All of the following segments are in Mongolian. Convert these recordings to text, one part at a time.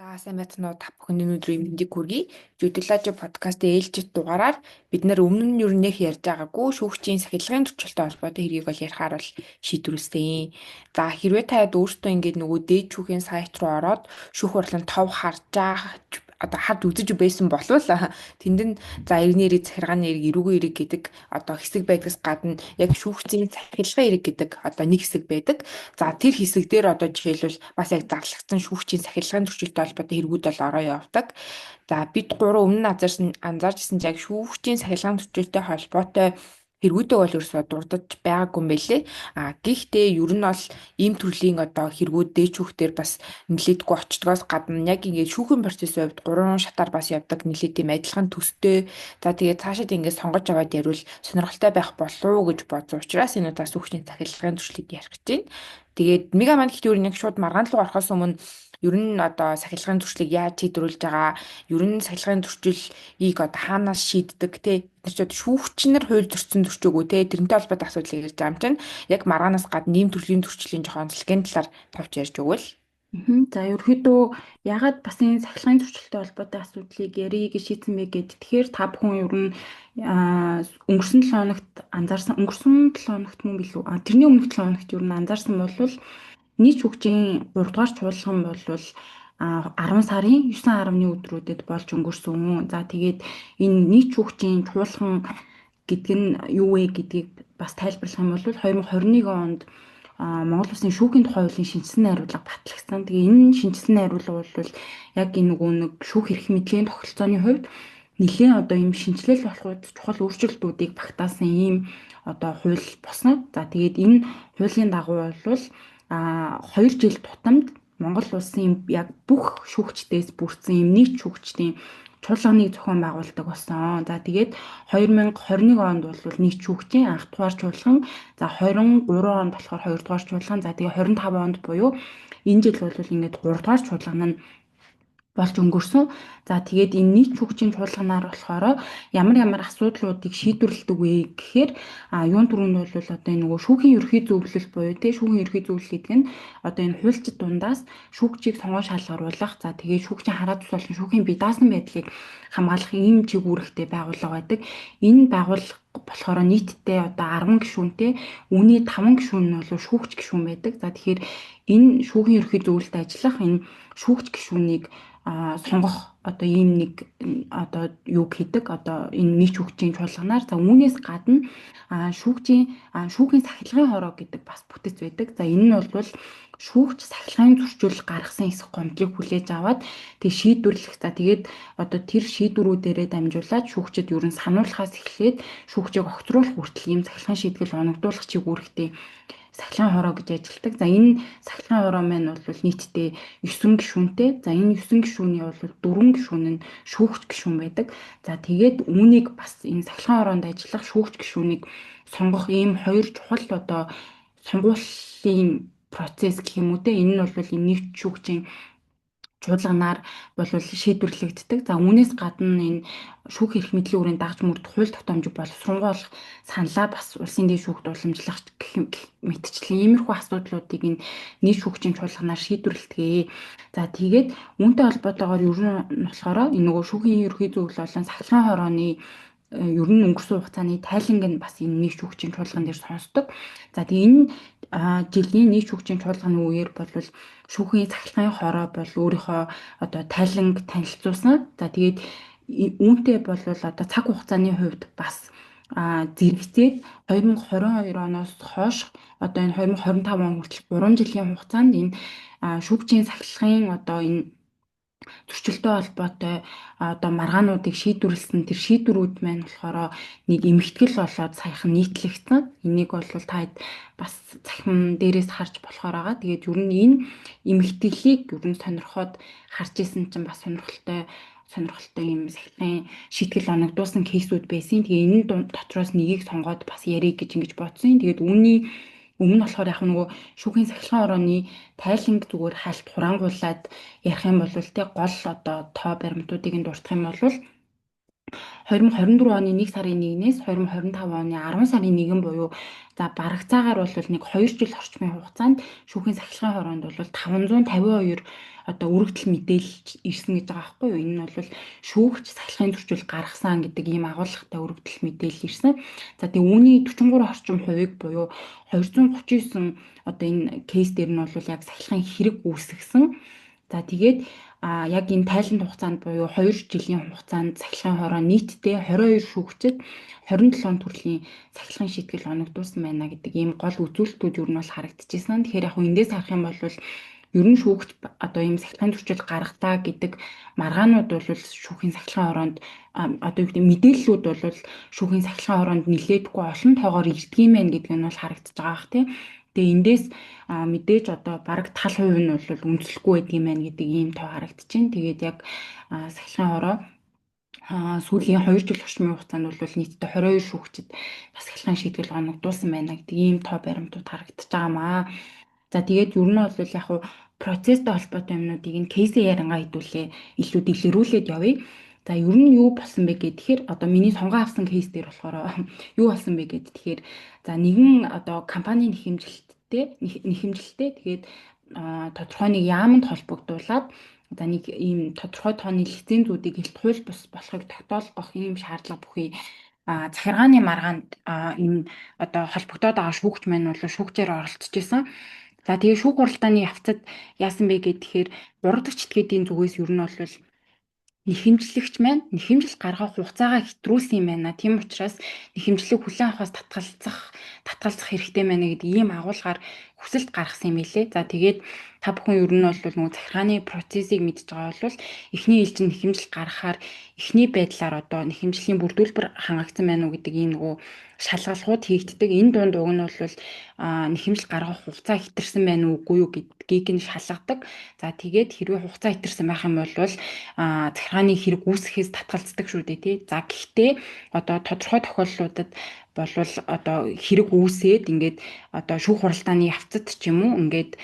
За, сайн байцгаана уу, та бүхэн өнөөдрийн мэндийг хүргэе. Жүдэлажи подкастын ээлжит дугаараар бид нар өмнө нь ер нь нэх ярьж байгаагүй шүүгчийн сахилгын зөрчилтэй холбоотой хэргийг бол ярихаар бол шийдвэрлэсэн. За, хэрвээ та өөртөө ингээд нөгөө дээд шүүхийн сайт руу ороод шүүх хурлын тов харж байгаа, одоо харж үзэж байсан болвол тэнд нь за эртний эрэг, захиргааны эрэг, эрүүгийн эрэг гэдэг одоо хэсэг байдгаас гадна яг шүүгчийн сахилгын эрэг гэдэг одоо нэг хэсэг байдаг. За, тэр хэсэг дээр одоо жишээлбэл бас яг зарлагдсан шүүгчийн сахилгын зөрчилтэй холбоотой хэрэгүүд бол ороо явдаг. За, бид гурав өмнө анзаарчсан яг шүүгчийн сахилгын зөрчилтэй холбоотой хэрэгүүдээ бол ерөөсөө дурдаж байгаагүй юм байлээ. А гэхдээ ер нь бол ийм төрлийн одоо хэрэгүүд дээд шүүхтэр бас нэлээдгүй очдгоос гадна яг ингээд шүүхийн процессын хувьд гурван шатаар бас явдаг, нэлээд тийм адилхан төстэй. За, тэгээд цаашид ингээд сонгож аваад ярил сонирхолтой байх болов уу гэж бодсон учраас энэ удаа шүүгчийн сахилгын зөрчлийг ярих гэж байна. Тэгээд Мега маань гэхдээ ер нь яг шууд маргаан руу орохоос өмнө ер нь одоо сахилгын зөрчлийг яаж шийдвэрлэж байгаа, ер нь сахилгын зөрчлийг одоо хаанаас шийддэг те, бид нар ч одоо шүүгчнэр хууль зөрчсөн зөрчөөгүй те, тэрнтэй холбоотой асуудлыг ярьж байгаа юм чинь яг маргаанаас гадна ийм төрлийн зөрчлийн жоохон онцлогийн талаар товч ярьж өгвөл. За, ерөөхдөө ягаад бас энэ сахилгын зөрчилтэй холбоотой асуудлыг ярих гэж шийдсэн бэ гэд, тэгэхээр та бүхэн ер нь өнгөрсөн 7 хоногт анзаарсан, өнгөрсөн 7 хоногт мөн билүү? А тэрний өмнөх 7 хоногт ер нь анзаарсан бол нийт шүүгчийн 3 дугаар чуулган бол 10 сарын 9.10-ны өдрүүдэд болж өнгөрсөн. За, тэгээд энэ нийт шүүгчийн чуулган гэдэг нь юу вэ гэдгийг бас тайлбарлах юм бол 2021 онд Монгол Улсын шүүхийн тухай хуулийн шинэчилсэн найруулга батлагдсан. Тэгээ энэ шинэчилсэн найруулга бол яг энэ нөгөө нэг шүүх эрх мэдлийн тогтолцооны хувьд нэлээд одоо ийм шинэчлэл болохуд чухал өөрчлөлтүүдийг багтаасан ийм одоо хууль болсон. За, тэгээд энэ хуулийн дагуу бол 2 жил тутамд Монгол улсын яг бүх шүүгчдээс бүрдсэн ийм нийт шүүгчдийн чуулганыг зохион байгуулдаг болсон. За, тэгээд 2021 онд бол нийт шүүгчийн анх дугаар чуулган, за 23 онд болохоор хоёр дугаар чуулган, за тэгээ 25 онд буюу энэ жил бол ингээд гурав дугаар чуулган нь болж өнгөрсөн. За, тэгээд энэ нийт шүүгчийн чуулганаар болохоор ямар ямар асуудлуудыг шийдвэрлэдэг вэ гэхээр юун түрүүнд бол одоо энэ нөгөө шүүхийн ерөнхий зөвлөл буюу те, шүүхийн ерөнхий зөвлөл гэдэг нь одоо энэ хуульчид дундаас шүүгчийг сонгон шалгаруулах, за тэгээд шүүгчийн хараа тус болон шүүхийн бие даасан байдлыг хамгаалах ийм чиг үүрэгтэй байгууллага байдаг. Энэ байгууллага болохоор нийтдээ одоо 10 гишүүнтэй, үүний 5 гишүүн нь бол шүүгч гишүүн байдаг. За, тэгэхээр энэ шүүхийн ерөнхий зөвлөлд ажиллах энэ шүүгч гишүүнийг сонгох одоо ийм нэг одоо юг хийдэг одоо энэ нийт шүүгчийн чуулганаар. За, үүнээс гадна шүүгчийн шүүхийн сахилгын хороо гэдэг бас бүтэц байдаг. За, энэ нь бол шүүгч сахилгын зөрчил гаргасан эсэх гомдлыг хүлээж аваад тэг шийдвэрлэх. За, тэгээд одоо тэр шийдвэрүүдээрээ дамжуулаад шүүгчид ер нь сануулхаас эхлээд шүүгчийг огцруулах хүртэл ийм сахилгын шийтгэл оногдуулах чиг үүрэгтэй сахилгын хороо гэж ажилладаг. За, энэ сахилгын хороо маань бол нийтдээ 9 гишүүнтэй. За, энэ 9 гишүүний бол 4 гишүүн нь шүүгч гишүүн байдаг. За, тэгээд үүнийг бас энэ сахилгын хороонд ажиллах шүүгч гишүүнийг сонгох ийм хоёр чухал одоо сонгуулийн процесс гэх юм уу те, энэ нь бол энэ нийт шүүгчийн чуулганаар бол шийдвэрлэгддэг. За, үүнээс гадна энэ шүүх эрх мэдлийн үрийн дагж мөрдөх хууль тогтоомжийг боловсронгуйлах саналаа бас улсын дээд шүүхт уламжлах гэх мэтчлэн иймэрхүү асуудлуудыг энэ нийт шүүгчийн чуулганаар шийдвэрлэдэг. За, тэгээд үүнтэй холбоотойгоор ер нь болохоор энэ нөгөө шүүхийн ерөнхий зөвлөл болон сахилгын хорооны ер нь өнгөрсөн хугацааны тайланг нь бас энэ нийт шүүгчийн чуулган дээр сонсдог. За, тэгээ энэ жилийн нийт шүүгчийн чуулганы үеэр бол шүүхийн сахилгын хороо бол өөрийнхөө одоо тайланг танилцуулсан. За, тэгээд үүнтэй бол одоо цаг хугацааны хувьд бас зэрэгцээд 2022 оноос хойш одоо энэ 2025 он хүртэл 3 жилийн хугацаанд энэ шүүгчийн сахилгын одоо энэ зөрчилтэй холбоотой одоо маргаануудыг шийдвэрлэсэн тэр шийдвэрүүд маань болохоор нэг эмхтгэл болоод саяхан нийтлэгдсэн. Энийг бол та бас цахим дээрээс харж болохоор байгаа. Тэгээд ер нь энэ эмхтгэлийг ер нь сонирхоод харж исэн чинь бас сонирхолтой сонирхолтой юм сахилгын шийтгэл оногдуулсан кейсүүд байсан. Тэгээ энэ дотроос нэгийг сонгоод бас ярих гэж ингэж бодсон. Тэгээд үүний өмнө болохоор яг нөгөө шүүхийн сахилгын орооны тайланг зүгээр хальт хураангуулад ярих юм бол те, гол одоо тоо баримтуудыг нь дурдах юм бол 2024 оны 1 сарын 1-ээс 2025 оны 10 сарын 1 буюу за барагцаагаар бол нэг 2 жил орчмын хугацаанд шүүхийн сахилгын хороонд бол 552 одоо өргөдөл мэдээлэл ирсэн гэж байгаа байхгүй юу? Энэ нь бол шүүгч сахилгын зөрчил гаргасан гэдэг ийм агуулгатай өргөдөл мэдээлэл ирсэн. За тэгээ үүний 43 орчим хувийг буюу 239 одоо энэ кейс дээр нь бол яг сахилгын хэрэг үүсгэсэн. За тэгээд яг энэ тайлан хугацаанд буюу 2 жилийн хугацаанд сахилгын хороо нийтдээ 22 шүүгчид 27 төрлийн сахилгын шийтгэл оногдуулсан байна гэдэг ийм гол үзүүлэлтүүд ер нь бол харагдчихсан. Тэгэхээр яг эндээс харах юм бол ер нь шүүгч одоо ийм сахилгын зөрчил гаргатаа гэдэг маргаанууд бол шүүхийн сахилгын хороонд одоо юу гэдэг мэдээллүүд бол шүүхийн сахилгын хороонд нилээдгүй олон тоогоор ирдэг юм байна гэдэг нь бол харагдаж байгаа бах тий. Тэгээ эндээс мэдээж одоо бараг тал хувь нь бол үндэслэхгүй байдаг юм байна гэдэг ийм тоо харагдчихээн. Тэгээд яг сахилгын хороо сүүлийн 2 жил орчмын хугацаанд бол нийтдээ 22 шүүгчид бас сахилгын шийтгэл оногдуулсан байна гэдэг ийм тоо баримтууд харагдаж байгаа маа. За тэгээд ер нь бол яг хуу процесстэй холбоотой юмнуудыг энэ кейсээ яриангаа хэдүүлээ илүү дэлгэрүүлээд явъя. За ер нь юу болсон бэ гэхээр одоо миний сонгон авсан кейс дээр болохоор юу болсон бэ гэхэд тэгэхээр за нэгэн одоо компани нэхэмжилттэй тэгээд тодорхой нэг яаманд холбогдуулаад за нэг ийм тодорхой тооны лицензүүдийг элт хууль бус болохыг тогтоолгох ийм шаардлага бүхий захиргааны маргаанд энэ одоо холбогдоод байгаа шүүгч маань бол шүүгчээр оролцож исэн. За тэгээ шүүх хуралдааны явцад яасан бэ гэхээр 3 дахь читгэдийн зүгээс ер нь бол нэхэмжлэгч маань нэхэмжил гаргах хугацаагаа хэтрүүлсэн юм байна. Тийм учраас нэхэмжлэг хүлээн авахаас татгалзах хэрэгтэй байна гэдэг ийм агуулгаар хүсэлт гаргасан юм билээ. За тэгээд та бүхэн ер нь бол нөгөө захиргааны процессыг мэдж байгаа бол эхний ээлжинд нэхэмжил гаргахаар эхний байдлаар одоо нэхэмжлийн бүрдүүлбэр хангагдсан байна уу гэдэг ийм нөгөө шалгалгууд хийгддэг. Энэ дунд уг нь бол нэхэмжил гаргах хугацаа хэтэрсэн байна уу үгүй юу гэдгийг нь шалгадаг. За тэгээд хэрвээ хугацаа хэтэрсэн байх юм бол захиргааны хэрэг үүсгэхээс татгалздаг шүү дээ тий. За гэхдээ одоо тодорхой тохиолдлуудад болвол одоо хэрэг үүсээд ингээд одоо шүүх хуралдааны явцад ч юм уу ингээд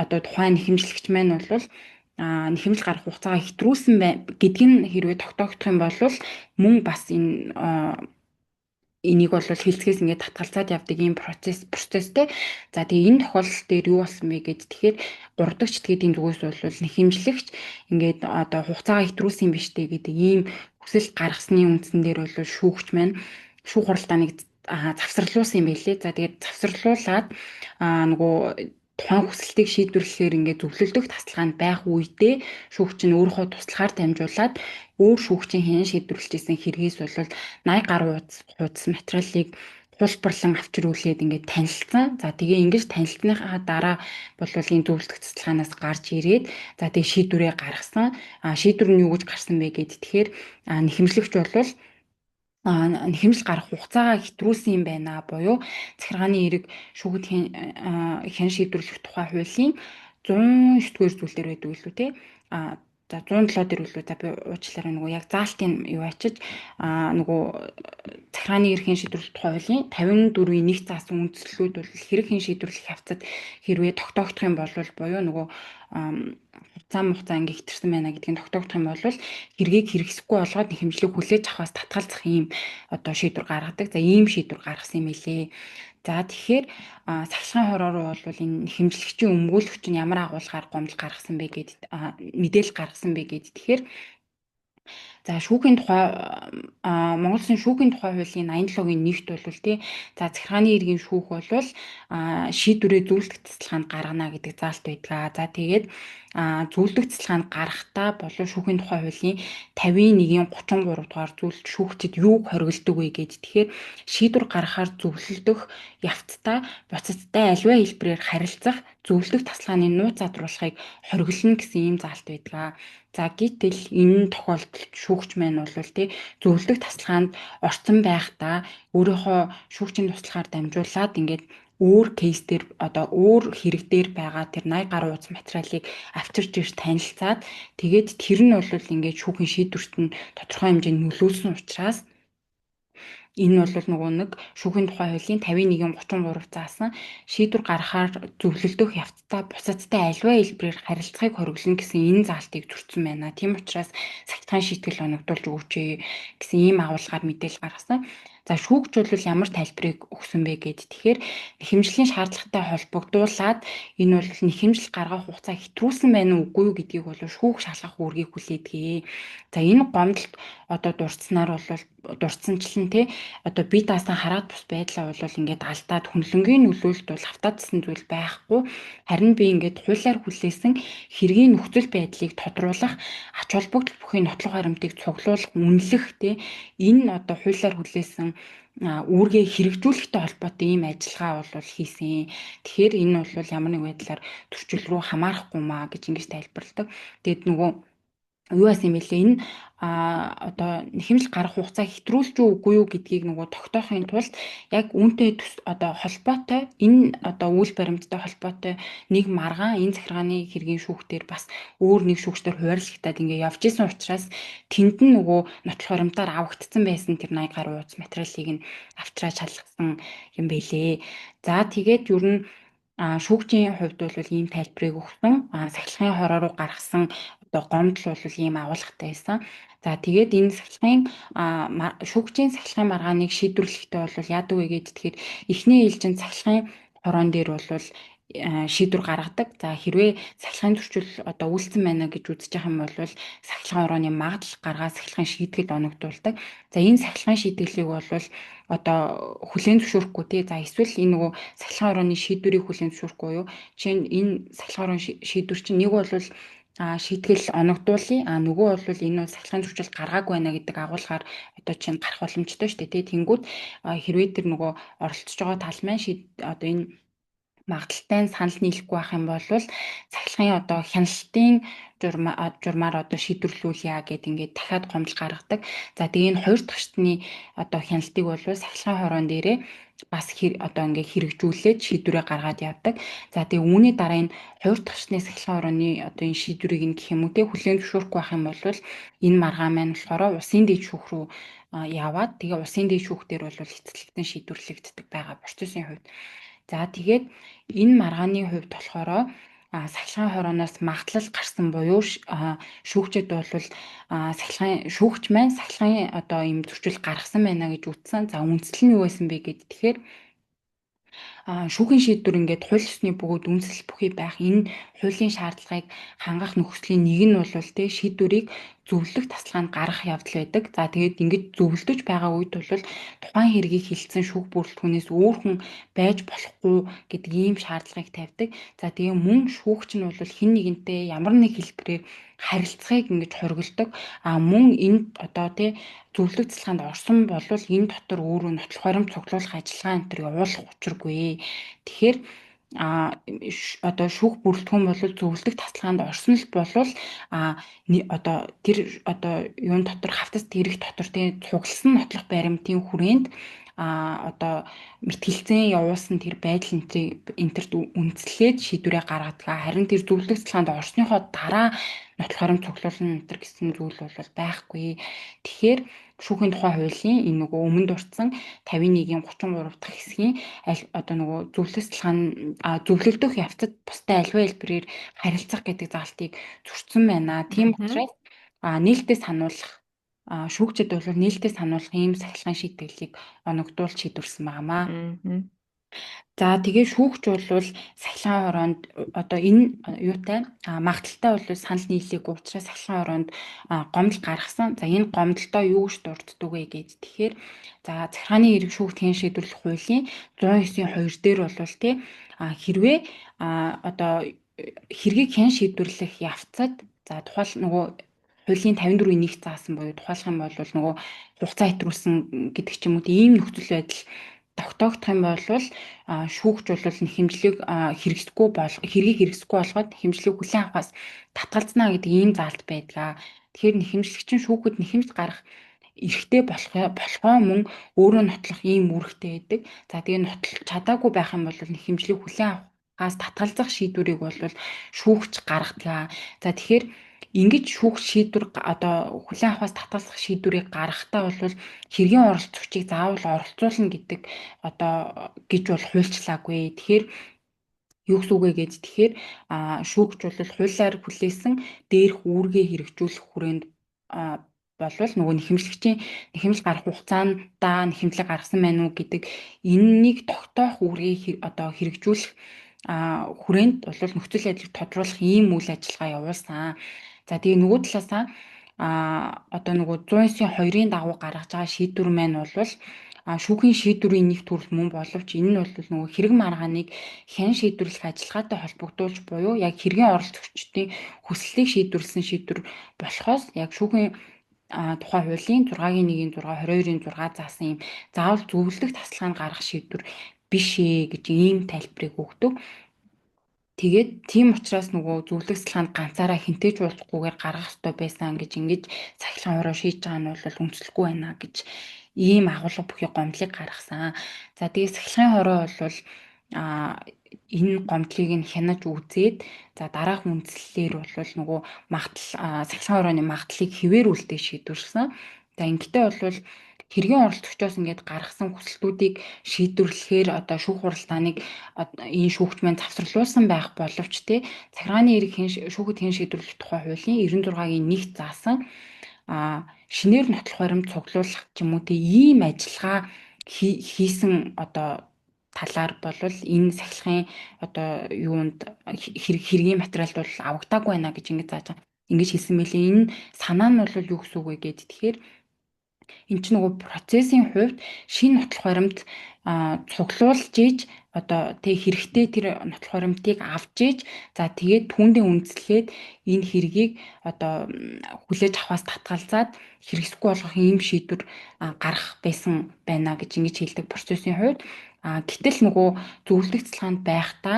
одоо тухайн нэхэмжлэгч маань бол нэхэмжил гарах хугацаагаа хэтрүүлсэн гэдг нь хэрвээ тогтоогдох юм бол мөн бас энэ энийг бол хилцгээс ингээд татгалзаад явдаг ийм процесстэй. За тэгээ энэ тохиолдол дээр юу болсон бэ гэж тэгэхээр 3 дахь читгэдийн зүгээс бол нэхэмжлэгч ингээд одоо хугацаагаа хэтрүүлсэн юм биш үү гэдэг ийм хүсэлт гаргасны үндсэн дээр бол шүүгч маань шүүх хуралдааныг завсарлуулсан юм байлээ. За тэгээд завсарлуулад нөгөө тухайн хүсэлтийг шийдвэрлэхээр ингээд зөвлөлдөх тасалгаанд байх үедээ шүүгч нь өөрийнхөө туслахаар дамжуулаад өөр шүүгчийн хэн шийдвэрлэжсэн хэрэгээс бол 80 гаруй хуудас материалыг хуулбарлан авчруулээд ингээд танилцсан. За тэгээ ингэж танилцсныхаа дараа бол энэ зөвлөлдөх цэцлэгаанаас гарч ирээд за тэгээ шийдвэрээ гаргасан. Шийдвэр нь юу гэж гарсан бэ гэд тэгэхээр нэхэмжлэгч бол нэхэмжил гарах хугацаагаа хэтрүүлсэн юм байна буюу захиргааны эрэг шүүхэд хэн шийдвэрлэх тухай хуулийн 109 дугаар зүйл дээр байдаг илүү те. За 107 дээр үлээ за би уучлаарай нөгөө яг заалтын юу ачиж нөгөө захиргааны эрхийн шийдвэрлэх тухай хуулийн 54-ийн 1 заасан үндслүүд бол хэрэг хэн шийдвэрлэх явцад хэрвээ тогтоогдох юм бол буюу нөгөө хугацаа ингээ хэтэрсэн байна гэдгийг тогтоогдох юм бол хэргийг хэрэгсэхгүй болгоод нэхэмжлэг хүлээж авахаас татгалзах ийм одоо шийдвэр гаргадаг. За ийм шийдвэр гаргасан юм билээ. За тэгэхээр сахилгын хороо руу бол энэ нэхэмжлэгчийн өмгөөлөгч нь ямар агуулгаар гомдол гаргасан бэ гэд мэдээлэл гаргасан бэ гэд тэгэхээр за шүүхийн тухай Монгол Улсын шүүхийн тухай хуулийн 87-гийн 1-т бол тий за захиргааны иргэн шүүх бол шийдвэрээ зөвлөлдөх цэцэлгаанд гаргана гэдэг заалт байдаг. За тэгээд зөвлөдөх цэцэлгаанд гарахдаа болов шүүхийн тухай хуулийн 51-ийн 33 дугаар зүйл шүүгчид юуг хориглодог вэ гэж тэгэхээр шийдвэр гаргахаар зөвлөлдөх явцдаа буцадтай аливаа хэлбэрээр харилцах зөвлөдөх тасалгааны нууц задруулахыг хориглоно гэсэн ийм заалт байдаг. За гэтэл энэ тохиолдолд шүүгч маань бол тий зөвлөдөх тасалгаанд орцсон байхдаа өөрийнхөө шүүгчийн туслахаар дамжуулаад ингээд өөр кейс дээр одоо өөр хэрэг дээр байгаа тэр 80 гаруй хуудас материалыг авчирч ирж танилцаад тэгээд тэр нь бол ингээд шүүхийн шийдвэрт нь тодорхой хэмжээнд нөлөөлсөн учраас Энэ бол нөгөө нэг шүүхийн тухай хуулийн 51-ийн 33 заасан шийдвэр гаргахаар зөвлөлдөх явцдаа бусадтай аливаа хэлбэрээр харилцахыг хориглоно гэсэн энэ заалтыг зөрчсөн байна. Тийм учраас сахилгын шийтгэл оногдуулж өгөөч гэсэн ийм агуулгаар мэдээлэл гаргасан. За, шүүгч бол ямар тайлбарыг өгсөн бэ гээд тэгэхээр нэхэмжлийн шаардлагатай холбогдуулаад энэ бол нэхэмжил гаргах хугацаа хэтрүүлсэн байна уу үгүй юу гэдгийг бол шүүх шалгах үүргийг хүлээдэг. За, энэ гомдолд одоо дурдсанаар бол дурдсанчлан те одоо бие даасан хараад бус байдлаа бол ингээд алдаад хүнлэнгийн нөлөөлөлт бол автаадсан зүйл байхгүй. Харин би ингээд хуулиар хүлээсэн хэргийн нөхцөл байдлыг тодруулах, ач холбогдол бүхий нотлох баримтыг цуглуулах, үнэлэх те энэ одоо хуулиар хүлээсэн үүргээ хэрэгжүүлэхтэй холбоотой ийм ажиллагаа бол хийсэн. Тэгэхээр энэ бол ямар нэг байдлаар зөрчил рүү хамаарахгүй маа гэж ингэж тайлбарладаг. Тэгээд нөгөө юу яасан юм бэлээ, энэ одоо нэхэмжил гарах хугацаа хэтрүүлж үү үгүй юу гэдгийг нөгөө тогтоохын тулд яг үүнтэй одоо холбоотой энэ одоо үйл баримттай холбоотой нэг маргаан энэ захиргааны хэргийн шүүхтэр бас өөр нэг шүүгчдэр хуваарлагдаад ингээ явж исэн учраас тэнд нь нөгөө нотлох баримтаар авагдсан байсан тэр 80 гаруй хуудас материалыг нь авчраа шалгасан юм бэлээ. За, тэгээд ер нь шүүгчийн хувьд бол ийм тайлбарыг өгсөн. Сахилгын хороо руу гаргасан одоо гомдол бол ийм агуулгатай байсан. За, тэгээд энэ сахилгын шүүгчийн сахилгын маргааныг шийдвэрлэхдээ бол яадаг вэ гээд тэгэхээр эхний ээлжинд сахилгын хороон дээр бол шийдвэр гаргадаг. За, хэрвээ сахилгын зөрчил одоо үйлдсэн байна гэж үзэж байгаа юм бол сахилгын хорооны магадлал гаргаад сахилгын шийтгэл оногдуулдаг. За, энэ сахилгын шийтгэлийг бол одоо хүлээн зөвшөөрөхгүй тий. За, эсвэл энэ нөгөө сахилгын хорооны шийдвэрийг хүлээн зөвшөөрөхгүй юу? Жишээ нь энэ сахилгын хорооны шийдвэр чинь нэг бол шийтгэл оногдуулъя. А нөгөө бол энэ бол сахилгын зөрчил гаргаагүй байна гэдэг агуулгаар одоо чинь гарах боломжтой шүү дээ. Тий. Тэнгүүд хэрвээ тэр нөгөө оролцож байгаа тал маань одоо энэ магадлалтай нь санал нийлэхгүй байх юм бол сахилгын одоо хяналтын журмаар одоо шийдвэрлүүлье гэд ингээд дахиад гомдол гаргадаг. За, тэгээ энэ хоёр дахь шатны одоо хяналтыг бол сахилгын хороон дээрээ бас одоо ингээ хэрэгжүүлээд шийдвэрээ гаргаад явдаг. За, тэгээ үүний дараа энэ хоёр дахь шатны сахилгын хорооны одоо энэ шийдвэрийг нь гэх юм уу те хүлээн зөвшөөрөхгүй байх юм бол энэ маргаан маань болохоор усын дээд шүүх рүү яваад тэгээ усын дээд шүүх дээр бол эцэслэгдэн шийдвэрлэгддэг байгаа процессын хувьд. За, тэгээд энэ маргааны хувьд болохоор сахилгын хорооноос магадлал гарсан буюу шүүгчэд бол сахилгын шүүгч маань сахилгын одоо ийм зөрчил гаргасан байна гэж үзсэн. За, үндсэл нь юу байсан бэ гээд тэгэхээр шүүхийн шийдвэр ингээд хууль ёсны бөгөөд үндэслэл бүхий байх энэ хуулийн шаардлагыг хангах нөхцөлийн нэг нь бол тэ шийдвэрийг зөвлөх тасалгаанд гаргах явдал байдаг. За, тэгээд ингэж зөвлөдөж байгаа үед бол тухайн хэргийг хилцсэн шүүх бүрэлдэхүүнээс өөр хүн байж болохгүй гэдэг ийм шаардлагыг тавьдаг. За, тэгээ мөн шүүгч нь бол хэн нэгэнтэй ямар нэг хэлбэрээр харилцахыг ингэж хориглодог. А мөн энэ одоо тий зөвлөх тасалгаанд орсон бол энэ дотор өөрөө нотлох баримт цуглуулах ажиллагаа энэ төр явуулах учиргүй. Тэгэхээр одоо шүүх бүрэлдэхүүн бол зөвлөдөг тасалгаанд орсон л болвол одоо тэр одоо юун дотор хавтас тэрэг дотор тийм цугласан нотлох баримтын хүрээнд одоо мэтгэлцэн явуулсан тэр байдал энтерт үндэслээд шийдвэрээ гаргадаг. Харин тэр зөвлөх тасалгаанд орсныхоо дараа нотлох баримт цуглуулна энэ гэсэн зүйл бол байхгүй. Тэгэхээр шүүхийн тухай хуулийн энэ нөгөө өмнө дурдсан 51-ийн 33 дахь хэсгийн аль одоо нөгөө зөвлөх тасалгаан зөвлөлдөх явцад бусдад аливаа хэлбэрээр харилцах гэдэг заалтыг зөрчсөн байна. Тийм учраас нээлттэй сануулах шүүгчид бол нээлттэй сануулах ийм сахилгын шийтгэлийг оногдуулж шийдвэрсэн байнамаа. За, тэгээ шүүгч бол сахилгын хороонд одоо энэ юутай магадлалтай бол санал нийлээгүй учраас сахилгын хороонд гомдол гаргасан. За, энэ гомдолдоо юу гэж дурддаг вэ гэж тэгэхээр за захиргааны эрх шүүхтгийн шийдвэрлэх хуулийн 109-ийн 2 дээр бол тий хэрвээ одоо хэргийг хэн шийдвэрлэх явцад, за, тухайл нөгөө хуулийн 54-ийн 1 заасан буюу тухайлах юм бол нөгөө хугацаа хэтрүүлсэн гэдэг ч юм уу ийм нөхцөл байдал тогтоогдох юм бол шүүгч бол нэхэмжлийг хэрэгсэхгүй бол хэргийг хэрэгсэхгүй болгоод нэхэмжлийг хүлээн авахаас татгалзнаа гэдэг ийм заалт байдаг. Тэгэхээр нэхэмжлэгч нь шүүхэд нэхэмж гарах эрхтэй болохоо мөн өөрөө нотлох ийм үүрэгтэй байдаг. За, тэгээ нотлох чадаагүй байх юм бол нэхэмжлийг хүлээн авахаас татгалзах шийдвэрийг бол шүүгч гаргадаг. За, тэгэхээр Ингэж шүүх шийдвэр одоо хүлээн авахаас татгалзах шийдвэрийг гаргахтаа бол хэргийн оролцогчийг заавал оролцуулна гэдэг одоо гэж бол хуульчлаагүй. Тэгэхээр юу гэсэн үг вэ гэж тэгэхээр шүүгч бол хуулиар хүлээсэн дээрх үүргээ хэрэгжүүлэх хүрээнд болвол нөгөө нэхэмжлэгчийн нэхэмжил гарах хугацаанд нэхэмжлэг гаргасан байна уу гэдэг энэнийг тогтоох үүргийг одоо хэрэгжүүлэх хүрээнд бол нөхцөл байдлыг тодруулах ийм үйл ажиллагаа явуулсан. За тэгээ нөгөө талаасаа одоо нөгөө 109-ийн 2-ын дагуу гаргаж байгаа шийдвэр маань бол шүүхийн шийдвэрийн нэг төрөл мөн боловч энэ нь бол нөгөө хэрэг маргааныг хян шийдвэрлэх ажиллагаатай холбогдуулж буюу яг хэргийн оролцогчдын хүслийг шийдвэрлэсэн шийдвэр болохоос яг шүүхийн тухай хуулийн 6-гийн 1-ийн 6, 22-ийн 6 заасан юм заавал зөвлөх тасалгаанд гаргах шийдвэр биш ээ гэж ийм тайлбарыг өгдөг. Тэгээд тийм учраас нөгөө зөвлөх цэцлэгаанд ганцаараа хинтээж уулзахгүйгээр гаргах ёстой байсан гэж ингэж сахилган хороо шийдэж байгаа нь бол үнэлэхгүй байна гэж ийм агуулга бүхий гомдлыг гаргасан. За тэгээд сахилгын хороо бол энэ гомдлыг нь хянаж үзээд за дараах үндслэлээр бол нөгөө магадлал сахилгын хорооны магадлалыг хэвээр үлдээ шийдвэрлэсэн. За ингэхдээ бол хэргийн оролцогчоос ингээд гаргасан хүсэлтүүдийг шийдвэрлэхээр одоо шүүх хуралдааныг энэ шүүгч маань завсарлуулсан байх боловч те захиргааны эрэг шүүхэд хэн шийдвэрлэх тухай хуулийн 96-гийн 1-т заасан шинээр нотлох баримт цуглуулах ч юм уу те ийм ажиллагаа хийсэн одоо талаар болвол энэ сахилгын одоо юунд хэргийн материалд бол авагдаагүй байна гэж ингэж зааж байгаа. Ингэж хэлсэн мэлээ. Энэ санаа нь бол юу гэсэн үг вэ гээд тэгэхээр энэ чинь нөгөө процессын хувьд шинэ нотлох баримт цуглуулж ийж одоо тэг хэрэгтэй тэр нотлох баримтыг авч ийж за тэгээд түүндээ үндэслээд энэ хэргийг одоо хүлээж авахаас татгалзаад хэрэгсэхгүй болгох ийм шийдвэр гарах байсан байна гэж ингэж хэлдэг процессын хувьд. Гэтэл нөгөө зөвлөх цэцлэгаанд байхдаа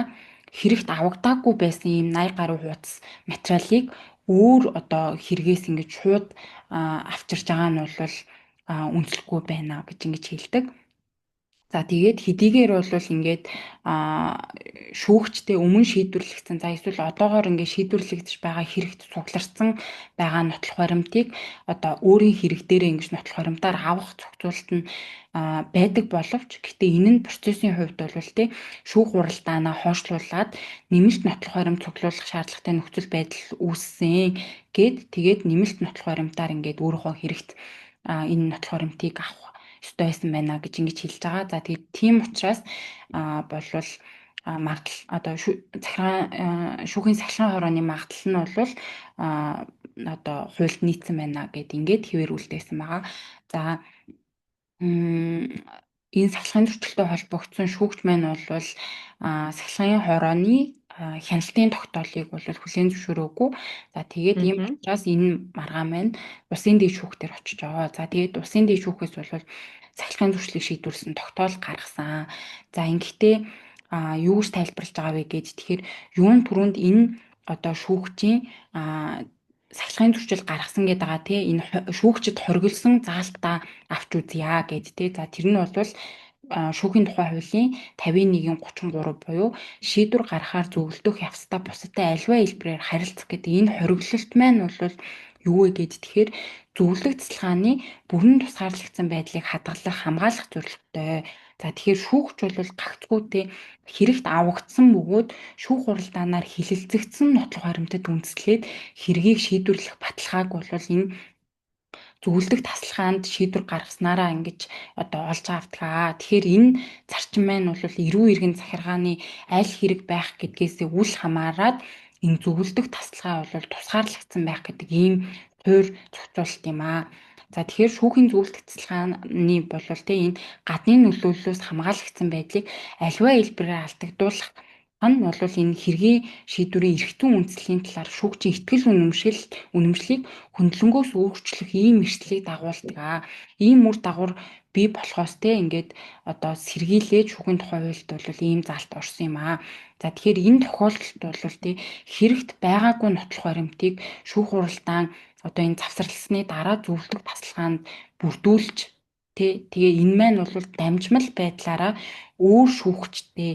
хэрэгт авагдаагүй байсан ийм 80 гаруй хуудас материалыг өөр одоо хэрэгээс ингэж шууд авчирж байгаа нь бол үнэлэхгүй байна гэж ингэж хэлдэг. За тэгээд хэдийгээр бол ингээд шүүгчтэй өмнө шийдвэрлэгдсэн за эсвэл одоогоор ингээд шийдвэрлэгдэж байгаа хэрэгт цугларсан байгаа нотлох баримтыг одоо өөрийн хэрэг дээрээ ингэж нотлох баримтаар авах зохицуулалт нь байдаг боловч гэтээ энэ нь процессын хувьд бол тий шүүх хуралдаанаа хойшлуулад нэмэлт нотлох баримт цуглуулах шаардлагатай нөхцөл байдал үүссэн гэд тэгээд нэмэлт нотлох баримтаар ингээд өөрийнхөө хэрэгт энэ нотлох баримтыг авах ёстой байсан байна гэж ингэж хэлж байгаа. За тэгээд тийм учраас болвол магадлал одоо захиргаан шүүхийн сахилгын хорооны магадлал нь бол одоо хуульд нийцсэн байна гэд ингээд хэвээр үлдээсэн байгаа. За энэ сахилгын зөрчилтэй холбогдсон шүүгч маань бол сахилгын хорооны хяналтын тогтоолыг бол хүлээн зөвшөөрөөгүй. За тэгээд ийм учраас энэ маргаан маань улсын дээд шүүхтэр очиж байгаа. За тэгээд улсын дээд шүүхээс бол сахилгын зөрчлийг шийдвэрлсэн тогтоол гаргасан. За ингэхдээ юу гэж тайлбарлаж байгаа вэ гэж тэгэхээр юун түрүүнд энэ одоо шүүгчийн сахилгын зөрчил гаргасан гэдэг байгаа тий энэ шүүгчд хоригдсон заалтаа авч үзье гэд тий. За тэр нь бол шүүхийн тухай хуулийн 51-ийн 33 буюу шийдвэр гаргахаар зөвлөдөх явцдаа бусадтай альва хэлбэрээр харилцах гэдэг энэ хориглолт маань бол юу вэ гээд тэгэхээр зөвлөх цэцэлгааны бүрэн тусгаарлагдсан байдлыг хадгалах, хамгаалах зорилготой. За тэгэхээр шүүгч бол гагцхүүтэй хэрэгт авагдсан бөгөөд шүүх хуралдаанаар хилэлцэгдсэн нотлох баримтад үндэслээд хэргийг шийдвэрлэх баталгааг бол энэ зөвлөдөх тасалгаанд шийдвэр гаргаснараа ингэж одоо олж авдаг. Тэгэхээр энэ зарчим маань бол эрүү иргэн захиргааны аль хэрэг байх гэдгээсээ үл хамааран энэ зөвлөдөх тасалгаа бол тусгаарлагдсан байх гэдэг ийм суурь зохицуулалт юм аа. За тэгэхээр шүүхийн зөвлөлт цэцэлгааны болвол те энэ гадны нөлөөллөөс хамгаалагдсан байдлыг аливаа хэлбэрээр алдагдуулах нь бол энэ хэргийн шийдвэрийн эрхтэн үндслийн талаар шүүгчийн итгэл үнэмшлийг хөндлөнгөөс өөрчлөх ийм эрсдлийг дагуулдаг. Ийм үр дагавар бий болохоос те ингээд одоо сэргийлээд шүүхийн тухай хуульд бол ийм заалт орсон юм аа. За тэгэхээр энэ тохиолдолд бол те хэрэгт байгаагүй нотлох баримтыг шүүх хуралдаан одоо энэ завсарласны дараа зөвлөх тасалгаанд бүрдүүлж тэ тэгээ энэ маань бол дамжмал байдлаараа өөр шүүгчтэй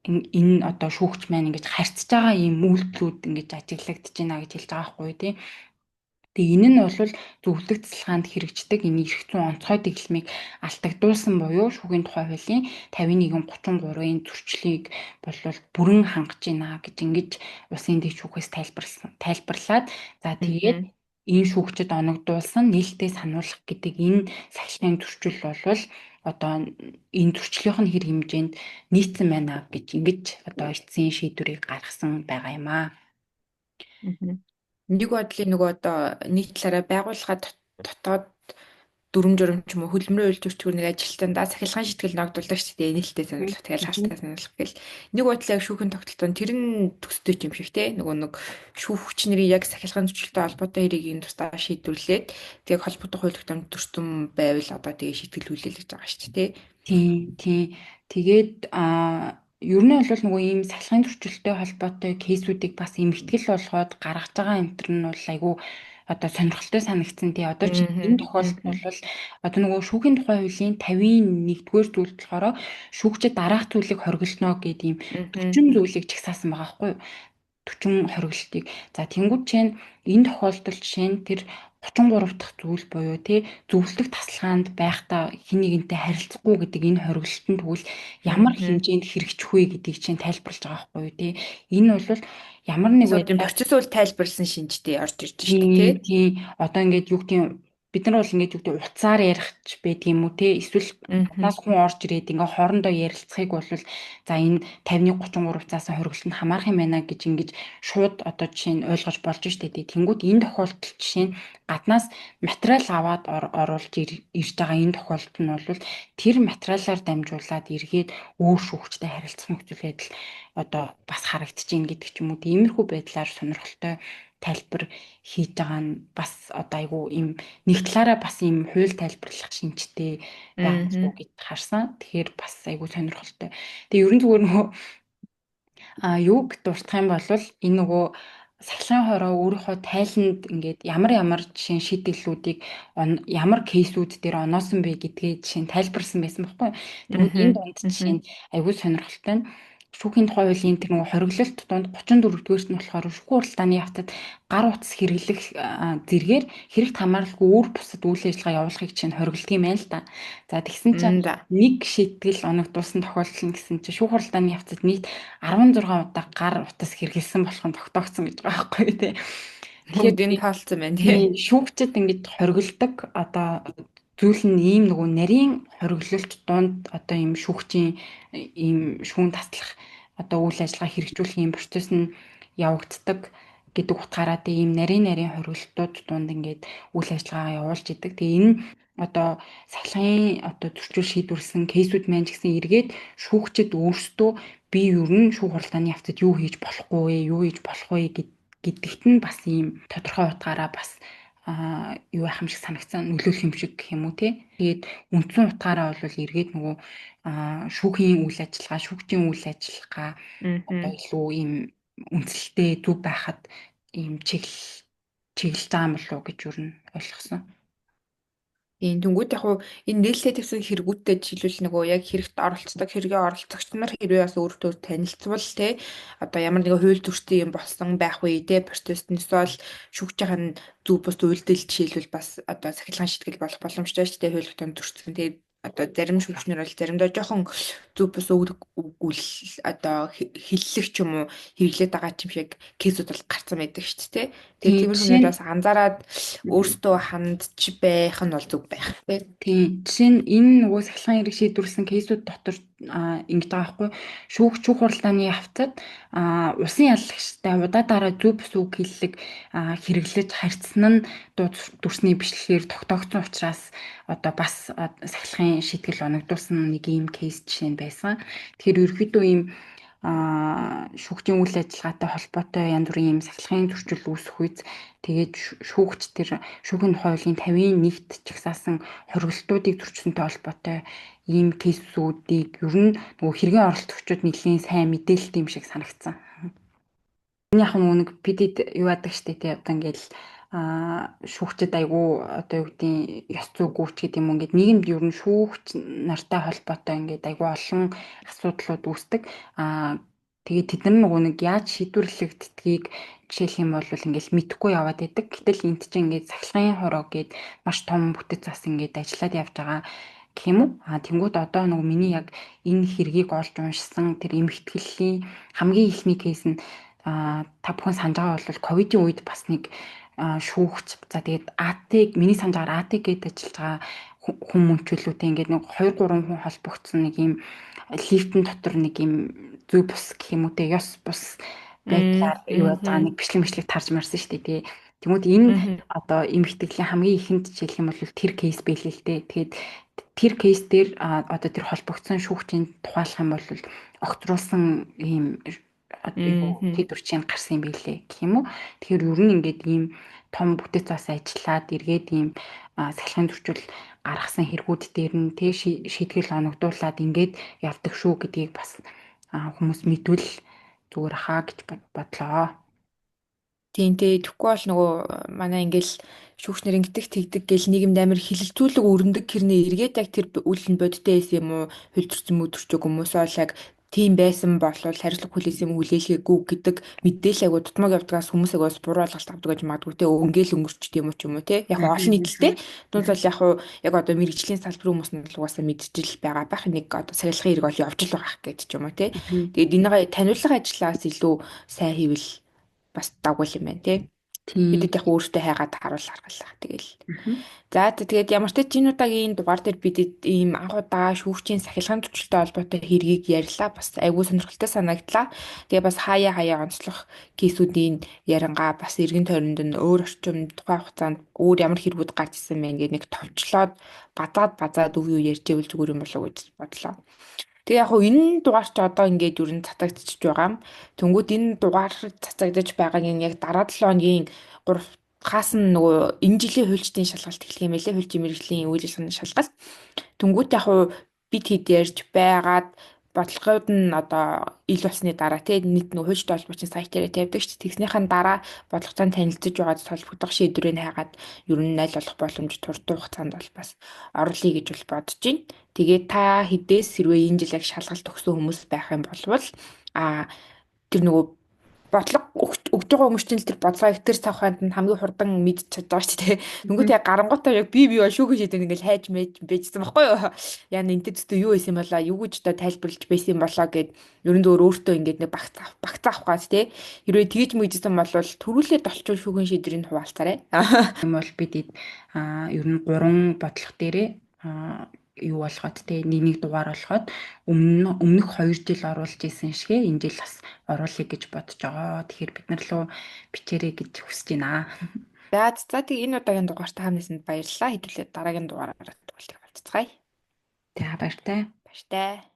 Энэ одоо шүүгч маань ингэж харьцаж байгаа ийм үйлдэлүүд ингэж ажиглагдаж байна гэж хэлж байгаа байхгүй тий. Тэгээ энэ нь бол зөвлөх цэцэлгаанд хэрэгждэг энэ эрх зүйн онцгой дэглэмийг алдагдуулсан буюу шүүхийн тухай хуулийн 51-33-ын зөрчлийг бол бүрэн хангаж байна гэж ингэж улсын дэд шүүхээс тайлбарласан. Тайлбарлаад за тэгээд энэ шүүгчид оногдуулсан нээлттэй сануулах гэдэг энэ сахилгын зөрчил бол одоо энэ зөрчлийнх нь хэр хэмжээнд нийцсэн байна гэж ингэж одоо эцсийн шийдвэрийг гаргасан байгаа юм аа. Нэг бодлын нөгөө одоо нэг талаараа байгууллага дотоод дүрм журам ч юм уу хөдөлмөрийн үйл зөрчгөр нэг ажилтнаа сахилгын шийтгэл ногдуулдаг шүү дээ. Нээлттэй сануулах, тэгэл хартай сануулах гэл. Нэг бодлоо яг шүүхэн тогтолцоон тэр нь төстэй юм шиг те. Нөгөө нэг шүүгч нарын яг сахилгын зөрчилтэй холбоотой хэрийг энэ тусдаа шийдвэрлээд тэг холбогдох хууль тогтоомж төрсөн байвал одоо тэгээ шийтгэл хүлээлгэж байгаа шүү дээ. Тийм, тийм. Тэгээд ер нь бол нөгөө ийм сахилгын зөрчилтэй холбоотой кейсүүдийг бас эмхтгэл болгоод гаргаж байгаа энэ төр нь бол айгүй одоо сонирхолтой санагдсан тий. Одоо чи энэ тохиолдолд бол одоо нөгөө шүүхийн тухай хуулийн 51-р зүйл болохоор шүүгчид дараах зүйлийг хоригдолно гэдэг ийм 40 зүйлийг чагсаасан байгаа байхгүй юу? 40 хориглолтыг. За тэнгууд чинь энэ тохиолдолд жишээ нь тэр 33 дахь зүйл буюу тий зөвлөлтөх тасалгаанд байхдаа хэн нэгэнтэй харилцахгүй гэдэг энэ хориглолт нь тэгвэл ямар хэмжээнд хэрэгжих вэ гэдгийг чинь тайлбарлаж байгаа байхгүй юу тий. Энэ бол ямар нэг байдлаар процесс үл тайлбарлсан шинжтэй орж ирж шүү дээ тий. Тий. Одоо ингээд юу гэдэг бид нар бол ингээд юу гэдэг утсаар ярих ч байдаг юм уу те эсвэл гаднаас хүн орж ирээд ингээ хоорондоо ярилцахыг бол за энэ 51 33 заасан хориглолтод хамаарах юм байна гэж ингэж шууд одоо жишээ нь ойлгож болж штэ тий. Тэнгүүд энэ тохиолдолд жишээ нь гаднаас материал аваад оруулж ирж байгаа энэ тохиолдолд нь бол тэр материалаар дамжуулаад эргээд өөр шүүгчтэй харилцах нөхцөл байдал одоо бас харагдаж байна гэдэг ч юм уу. Тиймэрхүү байдлаар сонирхолтой тайлбар хийж байгаа нь бас одоо айгүй им нэг талаараа бас им хууль тайлбарлах шинжтэй байгаа гэж харсан. Тэгэхээр бас айгүй сонирхолтой. Тэгээ ерөн зүгээр нөгөө юуг дуртах юм бол энэ нөгөө сахилгын хороо өөрийнхөө тайланд ингээд ямар ямар жишээ шийдэллүүдийг ямар кейсүүд дээр оноосон бэ гэдгээ жишээ нь тайлбарлсан байсан байхгүй. Тэгвэл энэ дунд жишээ нь айгүй сонирхолтой нь шүүхийн тухай хуулийн тэр нөгөө хориглолт дунд 34-дүгээрт нь болохоор шүүхийн хуралдааны явцад гар утас хэрэглэх зэргээр хэрэгт хамааралгүй өөр бусад үйл ажиллагаа явуулахыг чинь хориглодог юм байна л да. За тэгсэн чинь нэг шийтгэл оногдуулсан тохиолдол нь гэсэн чинь шүүх хуралдааны явцад нийт 16 удаа гар утас хэрэглэсэн болох нь тогтоогдсон гэж байгаа байхгүй тий. Тэгэхээр энэ таалцсан байна тий. Шүүгчид ингэж хориглодог одоо зүйл нь ийм нөгөө нарийн хориглолт дунд одоо ийм шүүгчийн ийм шүүн таслах одоо үйл ажиллагаа хэрэгжүүлэх ийм процесс нь явагддаг гэдэг утгаараа тэг ийм нарийн нарийн хориглолтууд дунд ингээд үйл ажиллагаагаа явуулж идэг. Тэгээ энэ одоо сахилгын одоо зөрчил шийдвэрлсэн кейсүүд маань ч гэсэн эргээд шүүгчид өөрсдөө би ер нь шүүх хуралдааны явцад юу хийж болохгүй вэ, юу хийж болох вэ гэдэгт нь бас ийм тодорхой утгаараа бас юу байх юм шиг санагцсан, нөлөөлөх юм шиг гэх юм уу те. Тэгээд үндсэн утгаараа бол эргээд нөгөө шүүхийн үйл ажиллагаа, шүүгчийн үйл ажиллагаа одоо илүү ийм үнэлэлтэй зөв байхад ийм чиглэл чиглэж байгаа юм болов уу гэж юу н ойлгосон. Тийм тэнгууд яг хуу энэ нээлттэй тавьсан хэрэгүүдтэй жишээлбэл нөгөө яг хэрэгт оролцдог хэрэгээ оролцогч нар хэрвээ бас өөртөө танилцвал те одоо ямар нэгэн хууль зөрчсөн юм болсон байх үе те процесс нь эсвэл шүүгчийнх нь зөв бус үйлдэл жишээлбэл бас одоо сахилгын шийтгэл болох боломжтой шүү дээ хууль тогтоомж зөрчсөн те одоо зарим шүүгчнэр бол заримдаа жоохон зөв бус үгүйл одоо хиллэх ч юм уу хэрэглээд байгаа юм шиг кейсүүд бол гарцсан байдаг шүү дээ. Тэгээд тиймэрхүү юмуд бас анзаараад өөрсдөө хандж байх нь бол зөв байх тийм. Жишээ нь энэ нөгөө сахилгын хэрэг шийдвэрлсэн кейсүүд дотор ингэж байгаа байхгүй шүүх шүүх хуралдааны явцад усын яллагчтай удаа дараа зөв бус үг хэллэг хэрэглэж харьцсан нь дүрсний бичлэгээр тогтоогдсон учраас одоо бас сахилгын шийтгэл оногдуулсан нэг ийм кейс жишээ нь байсан. Тэгэхээр ерөнхийдөө ийм шүүгчийн үйл ажиллагаатай холбоотой янз бүрийн ийм сахилгын зөрчил үүсэх үед тэгээд шүүгч тэр шүүхийн тухай хуулийн 51-т чагсаасан хориглолтуудыг зөрчсөнтэй холбоотой ийм кейсүүдийг ер нь нөгөө хэргийн оролцогчид нэлийн сайн мэдээлэлтэй юм шиг санагдсан. Энэ яг нөгөө нэг бидэд юу яадаг штэ тий одоо ингээл Шүүгчид айгүй одоо юу гэдгийг ёс зүйгүй ч гэдэг юм уу, ингээд нийгэмд ер нь шүүгч нартай холбоотой ингээд айгүй олон асуудлууд үүсдэг. Тэгээд тэд нар нөгөө нэг яаж шийдвэрлэгддгийг жишээлх юм бол ингээл мэдэхгүй яваад байдаг. Гэтэл энд чинь ингээд сахилгын хороо гээд маш том бүтэц бас ингээд ажиллаад явж байгаа гэх юм уу? Тэнгүүд одоо нөгөө миний яг энэ хэргийг олж уншсан тэр эмхтгэлийн хамгийн ихний кейс нь та бүхэн санаж байгаа бол ковидын үед бас нэг шүүгч, за тэгээд АТ, миний санаж байгаагаар АТ гээд ажиллаж байгаа хүн мөнчлүүтэй ингээд нэг 2 3 хүн холбогдсон нэг юм лифтэн дотор нэг юм зүй бус гэх юм уу те, ёс бус байдлаар юу яаж байгаа нэг бичлэг мичлэг тарж марсан шүү дээ тий. Тэнгүүд энэ одоо эмхтгэлийн хамгийн ихэнд жишээлх юм бол тэр кейс байлээ л дээ. Тэгээд тэр кейс дээр одоо тэр холбогдсон шүүгчийн тухайлах юм бол огцруулсан ийм тэд үрчин гарсан юм билээ гэх юм уу. Тэгэхээр ер нь ингээд ийм том бүтэц бас ажиллаад эргээд ийм сахилгын зөрчил гаргасан хэрэгүүд дээр нь тэ шийтгэл оногдуулаад ингээд явдаг шүү гэдгийг бас хүмүүс мэдвэл зүгээр хаа гэж бодлоо. Тийм тий. Тэгэхгүй бол нөгөө манай ингээл шүүгчнэр ингэдэг тэгдэг гэл нийгэмд амар хилэлцүүлэг өрнөдөг хэрнээ эргээд яг тэр үйл нь бодиттой байсан юм уу, хөл төрсөн мөдөрчөг хүмүүсээ бол яг тийм байсан бол хариуцлага хүлээсэн юм хүлээлгээгүй гэдэг мэдээлэл айгу тутмаг явдгаас хүмүүс айгу бас буруу ойлголт авдаг гэж магадгүй те, өнгөөл өнгөрчт юм уу ч юм уу те, яг олон нийтлэлтэй тун бол яг уу яг одоо мэрэгжлийн салбарын хүмүүс нь л угаасаа мэдчихэл байгаа байх, нэг одоо сахилгын хэрэг бол явж л байгаа гэж ч юм уу те. Тэгээд энийгээ таниулах ажлаас илүү сайн хийвэл бас дагуул юм байна те. Бидэд яг өөртөө хайгаад харуул харгалаа. Тэгэл. За тэгээд ямар ч тач энэ удаагийн дугаар дээр бидэд ийм анх удаа шүүгчийн сахилгын зөрчилтэй холбоотой хэргийг ярьлаа. Бас айгүй сонирхолтой санагдлаа. Тэгээ бас хаяа хаяа онцлох кейсүүдийн ярангаа бас эргэн тойронд нь өөр орчим тухайн хугацаанд өөр ямар хэрэгүүд гарч ирсэн бэ ингээд нэг товчлоод базаад базаад өв юу ярьж ивэл зүгээр юм болов уу гэж бодлоо. Тэгээ яг хуу энэ дугаар чи одоо ингээд юу н цацагдчихж байгаа юм. Тэнгүүд энэ дугаар цацагдаж байгаагийн яг дараа 7 хоногийн 3 хаас нь нөгөө энэ жилийн хуульчдын шалгалт эхлэх юм байлээ. Хуульчийн мэргэжлийн үйл ажиллагааны шалгалт. Тэнгүүд яг хуу бид хэд ярьж байгаад бодлогод нь одоо ил болсны дараа тий нийт нөгөө хуульчтай холбоотой сайт дээр тавьдаг ч тэгснийхэн дараа бодлоготой танилцж байгаад холбогдох шийдвэрийг хайгаад ер нь аль болох боломж туртуу хугацаанд бол бас орлоё гэж бол бодож байна. Тэгээд та хэдээс хэрвээ энэ жил яг шалгалт өгсөн хүмүүс байх юм болвол тэр нөгөө бодлого өгж байгаа хүмүүс чинь л тэр бодлогоо тэр цаг хугацаанд нь хамгийн хурдан мэдж чадж байгаа шүү дээ. Тэнгүүт яг гарангуутаа яг би бол шүүхэн шийдэн ингээл хайж мэж байжсан байхгүй юу? Яа энэ тэр зүтэ юу байсан юм болоо, юу гэж одоо тайлбарлаж байсан юм болоо гэд ерөн дөөр өөртөө ингээд нэг багц багц авах гад те. Хэрвээ тэгж мэгжсэн бол төрүүлээд олчвол шүүхэн шийдвэрийг хуваалцаарай. Юм бол бид ер нь 3 бодлого дээрээ юу болгоод те нэг нэг дугаар болгоод өмнөх 2 жил оруулж исэн шигэ энэ жил бас оруулъя гэж бодож байгаа. Тэгэхээр бид нар луу бичээрэй гэж хүсэж байна. За за тэг энэ удаагийн дугаарт хамнасанд баярлалаа. Хэдүүлээ дараагийн дугаараар туулах болцгаая. За баяртай. Баяртай.